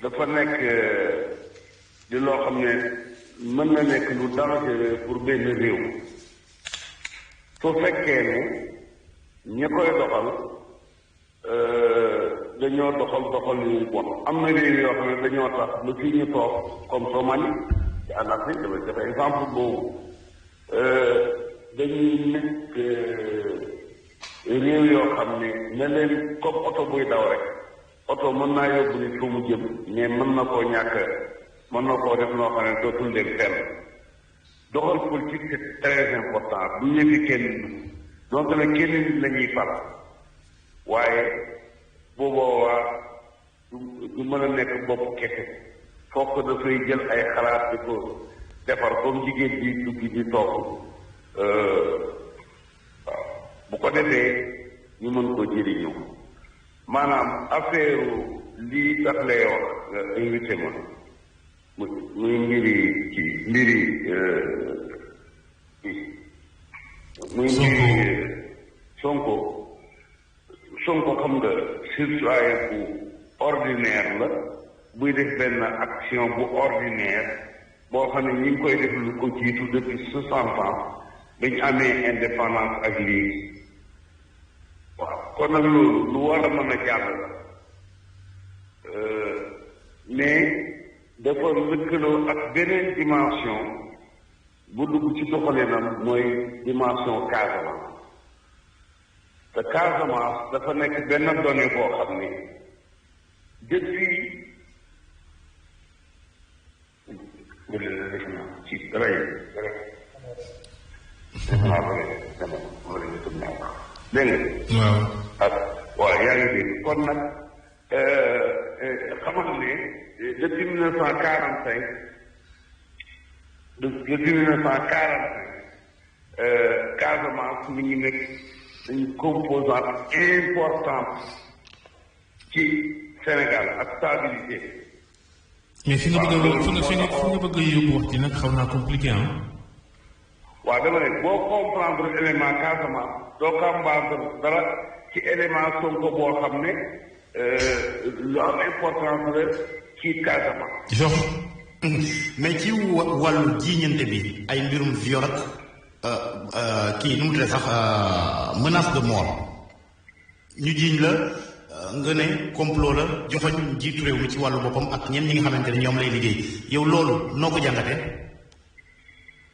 dafa nekk di loo xam ne mën na nekk lu dangereux pour benn réew su fekkee ne ñi koy doxal dañoo doxal yu bon am na réew yoo xam ne dañoo tax ba fii ñu toog comme Somalie ci en Afrique dama joxe exemple boobu dañuy nekk réew yoo xam ne ne leen comme oto buy daw rek oto mën naa yóbbu nit fu mu jëm mais mën na koo ñàkk mën na koo def noo xam ne dootul dem fenn doxal politique c'est très important du yëfi kenn donc nag kenn nit la ñuy fal waaye bu boobaa du mën a nekk bopp kese fokk dafay jël ay xalaat di ko defar comme jigéen bi dugg di toog waaw bu ko defee ñu mën ko jëriñu maanaam affaire lii tax lay wax nga invité ma muy mbiri ci mbiri muy mbiri Sonko xam nga citoyen bu ordinaire la buy def benn action bu ordinaire boo xam ne ñi ngi koy def lu ko jiitu depuis 60 ans dañu amee indépendance ak lii waaw kon nag loolu lu war a mën a jàll la mais dafa lëkkaloo ak beneen dimension bu dugg ci doxalinam mooy dimension Casamance te Casamance dafa nekk benn donnée boo xam ne depuis ci rey dégg nga waaw yaa ngi dégg kon nag xamal ne depuis 1945 Casamance mi ngi nekk une composante importante ci Sénégal ak stabilité. mais fi nga bëgg a yóbbu wax ci nag xaw naa compliqué ah. waaw dama ne boo comprendre élément Casamance doo comprendre dara ci élément Sonko boo xam ne lu am importance la ci Casamance. mais ci wàllu jiiñante bi ay mbirum viol ak kii nu mu tuddee sax menace de mort ñu jiiñ la nga ne complot la joxoñ jiitu réew mi ci wàllu boppam ak ñenn ñi nga xamante ne ñoom lay liggéey yow loolu noo ko jàngatee.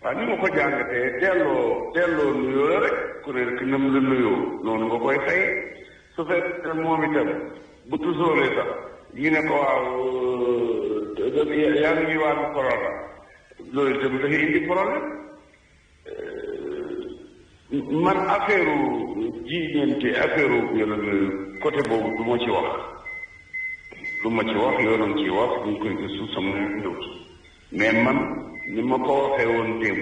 waaw ni ma ko jàngatee delloo nuyoo la rek ku ne rek nam la nuyoo noonu nga koy fay su fekkee moom itam bu tusoolee sax ñu ne ko waaw yaa ngi ñuy wàllu corona loolu itam dafay indi problème man affaire jiiñante affaire côté boobu du ma ci wax yoonam ci wax duñ koy gëstu sama ñëw mais man ni ma ko waxee woon démb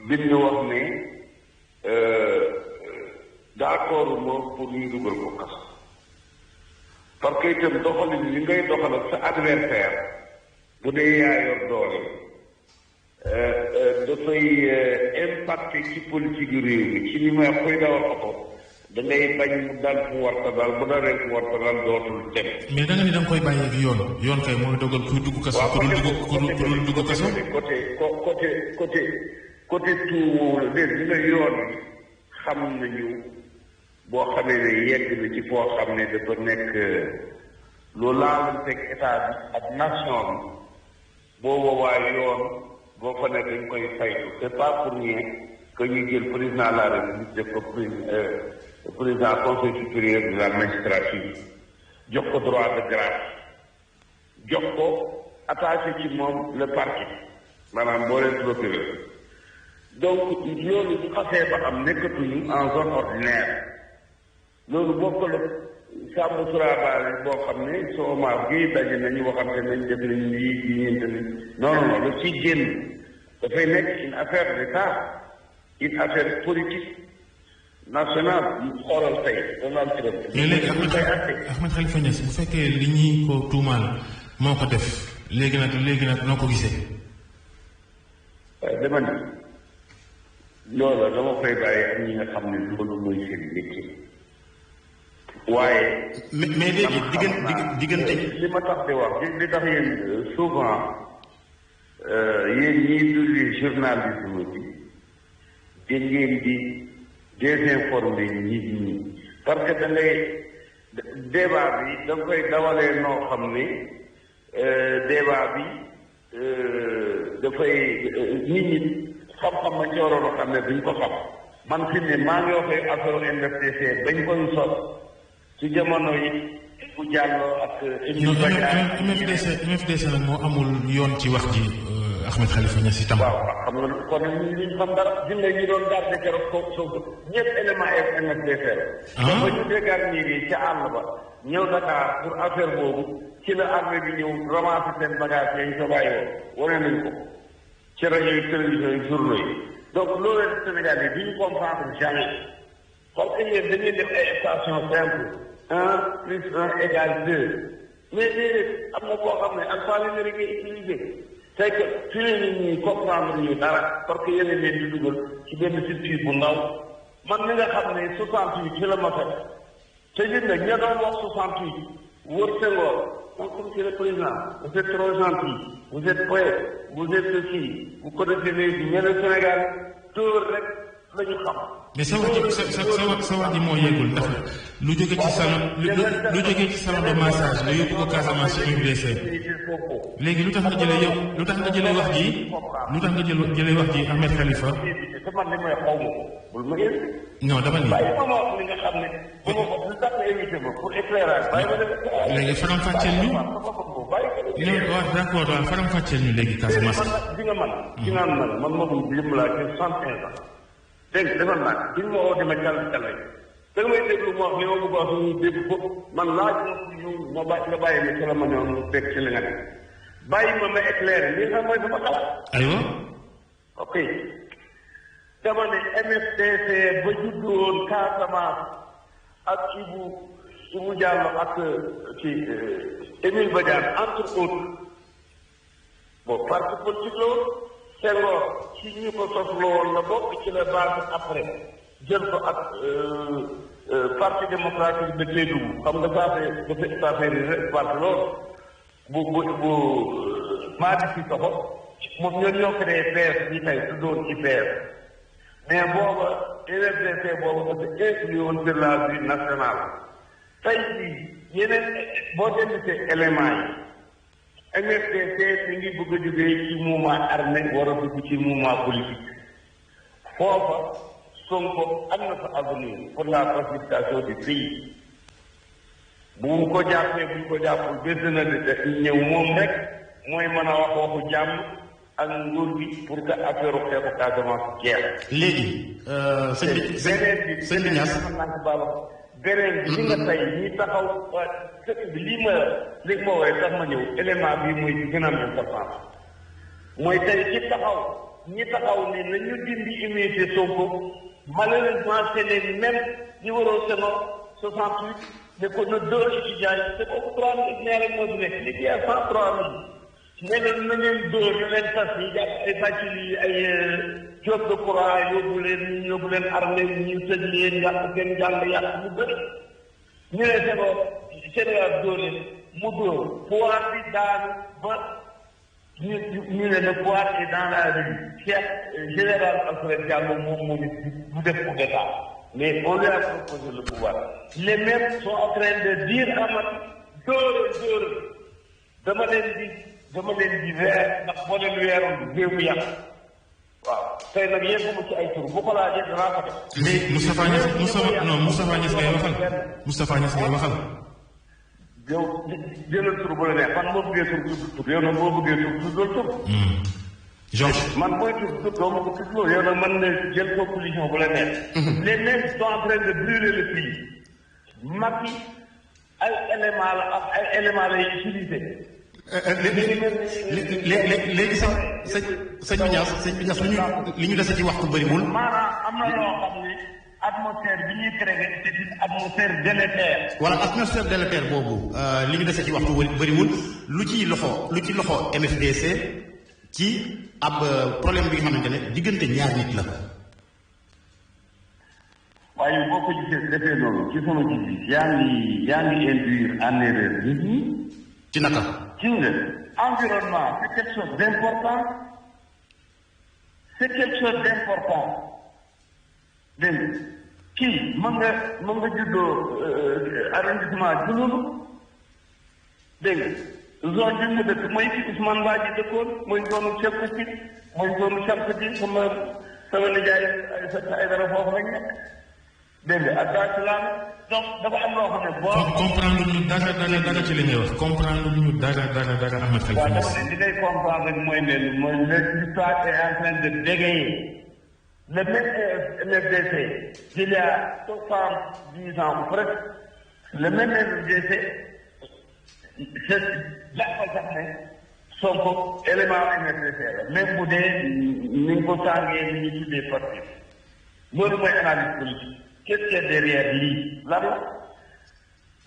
bind wax ne d'accord moom pour ñu dugal ko kaso parce que itam doxalin li ngay doxal ak sa adversaire bu dee yaa yor doole dafay impacté ci politique réew mi ci ni may koy dawal oto da ngay bañ mu dal fu warta dal bu dalee fu warta dal dootul dem. mais da nga ni da nga koy bàyyi ak yoon kay mooy dogal kuy dugg kaso. ku dul dugg kaso. côté tout moom la dégg nga yoon xam nañu boo xamee ne yegg na ci foo xam ne dafa nekk lu laalanteeg état bi ak nation bi boo boobaa yoon boo fa nekk dañ koy saytu c'est pas pour rien que ñu jël président de la République def ko président conseil supérieur de la magistrature jox ko droit de grâce jox ko attaché ci moom le parquet maanaam boo leen procureur donc loolu bu xasee ba am nekkatuñu en zone ordinaire loolu bokkul ak sàmm surabaale boo xam ne soo maaf gi daje nañu waxante nañ def nañ lii di ñeente ni non da ciy génn dafay nekk une affaire d'État une affaire politique nationale ñu xoolal tey Donald Trump. mais léegi Ahmed Khalifa Niass bu fekkee li ñuy ko tuumaal moo ko def léegi nag noo ko gisee. dama ni loola dama koy bàyyi ak ñi nga xam ne loolu mooy seen métier waaye. mais léegi diggante li ma tax di wax li tax yéen souvent yéen ñii dulli journalisme bi di ngeen di désinformer nit ñi parce que da ngay débat bi da nga koy dawalee noo xam ne débat bi dafay nit ñi xam-xam ma ci waroon a xam ne duñ ko xam man fi ne maa ngi waxee affaire MFDC bañ koy sos ci jamono yi bu jàlloo ak. MFDC nag moo amul yoon ci wax ji Ahmed Khalifa Niass itam. waaw xam nga kon ñu xam dara dina ñu doon garder keroog soo ñëpp élément MFDC la. donc ba ñu déggaat ñii yi ca àll ba ñëw Dakar pour affaire boobu ci la armée bi ñëw ramasser seen bagage yi ñu ko bàyyi woon wane nañ ko ci rajo yi télévision yi journaux yi donc loolu Sénégal yi duñu comprendre jamais parce que yéen dañuy def ay station simple 1+1=2 mais léegi am na boo xam ne alphanumérique ngay utilisé c'est que fi ne nit ñi comprendre ñu dara parce que yéen leen di dugal ci benn structure bu ndaw man mi nga xam ne 68 ci la ma fekk te gis nga ña doon wax 68 wër Senghor donc monsieur le président vous êtes trop gentil vous êtes poète vous êtes ceci vous connaissez léegi ñeneen Sénégal tóor rek la ñu xam. mais sa wax ji moo yeggul ndax lu jóge ci salon lu jóge ci salon de massage nga yóbbu ko Casamance ci MFDC léegi lu tax nga jëlee wax ji wax ji Ahmed Khalifa. man li may xaw ma bul ma yëg. non dama ni. bàyyi ma wax li nga xam ne. bu ma ko lu tax nga invité ma pour éclairage. bàyyi ma def. léegi faram-fàcceel ñu. non waaw d'accord waaw faram-fàcceel ñu léegi Casamance. di nga man man ma ko lim laa ci 65 ans. dégg nga defal naa bi ma woo dama jàll da nga may déglu ma wax li ma bëgg a wax ñu dégg ko man laaj ma nga bàyyi ma ci la ma ñëw mu fekk ci li nga def bàyyi ma éclairé li nga mooy sama xalaat. aywa. ok dama ne MFDC ba juddoon Casamance ak Ibou Diallo ak ci Émile Badiane entre autres bon parti politique la woon Senghor ci ñi ko sos la woon la bokk ci la base après jël ko ak parti démocratique de Kédougou xam nga dafa affaire yi rek parti loolu bu Madi si Soxo moom ñoo créé PS ñi tey tuddoon ci PS mais booba MFDC boobu dafa inclus woon sur la vie nationale tey jii yeneen boo dellusee éléments yi MFDC mi ngi bëgg a jógee ci mouvement armé war a dugg ci mouvement politique foofa Sonko am na fa avenir pour la pacification du pays bu mu ko jàppee bu ñu ko jàppul bés na ñëw moom rek mooy mën a wax waxu jàmm ak nguur gi pour que affaire xeexu Casamance jeex. léegi. sëñ bi Niass beneen bi li nga tey ñi taxaw li ma woowee tax ma ñëw élément bi mooy ci gën a am importance mooy tey ci taxaw ñi taxaw ne nañu dindi immunité Sonko malheureusement c'est les mêmes ñi waroo Senghor 68 ne ko na 2 étudiants yi te kooku 3 000 nee rek moo fi nekk li ci 103 000 ne leen na leen dóor na leen tas yi jàpp ay bàccili ay job de courant yóbbu leen armée ñu tëj leen yàq seen jàng yàq mu bëri ñu ne Senghor Sénégal dóor leen mu dóor pouvoir bi daanu ba ñu ne le pouvoir est dans la rue Cheikh général Alfred Diallo moom moo ni du def coup d'état mais on lui a proposé le pouvoir les mêmes sont en train de dire amat dóor dama leen di weer ndax boo leen weeroon réew mi yàq waaw tey nag yéen mu ci ay tur bu ko laajee danaa ko def. mais Moustapha Niass ngay waxal. Moustapha Niass ngay waxal. yow jëlal tur bu la neex man moo bëggee tur yow nag moo bëggee tur tur. Georges. man mooy tur doo ma ko tuddloo yow nag man na jël conclusion bu la neex. les mêmes sont en train de brûler le pays. Macky ay éléments la ak ay éléments lay utilisé. léegi sëñ bi Niass li ñu dese ci waxtu bëriwul. maanaam am na loo xam ne atmosphère bi ñuy créé c'est une atmosphère délétère. wala atmosphère délétère boobu li ñu dese ci waxtu bëriwul lu ci loxo MFDC ci ab problème bi nga xamante ne diggante ñaar nit la. waaye boo ko gisee defee noonu ci sama gis yaa ngi induire en erreur nit ñi. ci naka. ci nga environnement c'est quelque chose d'important. c'est quelque chose d'important. dégg nga kii mën nga juddoo arrondissement Diouloulou dégg nga zone bi mu dëkk mooy fi Ousmane Badji dëkkoon mooy zone Cheikh Kouti mooy zone Chamsati sama nijaay ay dara foofu lañ nekk dégg nga ak Dar Salaam donc dafa am loo xam ne boo. comprendre ñu dara ci li ngay wax comprendre ñu dara Ahmed Khalifa Niass. waaw li ngay comprendre rek mooy l'histoire est en train de bégayer. Le même MFDC, il y a 70 ans ou presque, le même MFDC, c'est son élément MFDC. Même pour des négociations, ni des partis. Nous avons une analyse politique. Qu'est-ce qu'il y a derrière lui? Là,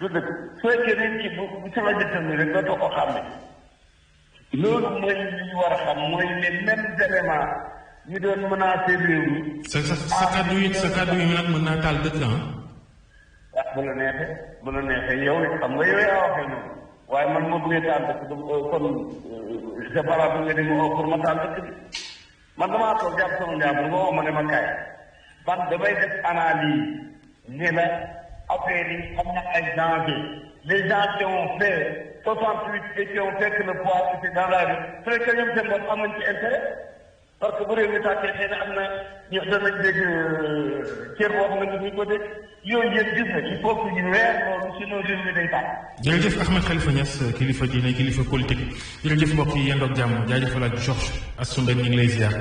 ce qui vous savez déterminer, c'est notre programme. Nous, nous les mêmes éléments. ñu doon menacé réew mi. sa kàddu yi nag mën naa taal dëkk bu la neexee yow xam nga yow yaa waxee noonu waaye man ma bëggee taal dëkk kon c'est pas bu nga di ma pour ma taal dëkk bi man damaa toog jàpp sama njàmbur nga woo ma ne ma kaay man damay def analyse ne la affaire yi am na ay danger les gens qui ont fait 68 et qui ont fait que le pouvoir était dans la rue c'est que ñoom seen bopp am nañ ci intérêt. parce que bu réew mi tàkkee xëy na am na ñu danañ dégg cër boo xam ne ñu ko dégg yooyu yëpp gis na il faut que ñu weer loolu sinon réew mi day tàkk. jërëjëf Ahmed Khalifa Niass kilifa diine kilifa politique jërëjëf mbokk yi yendoog jàmm jaajëfalaat Georges Assou Mbène ñu ngi lay ziar.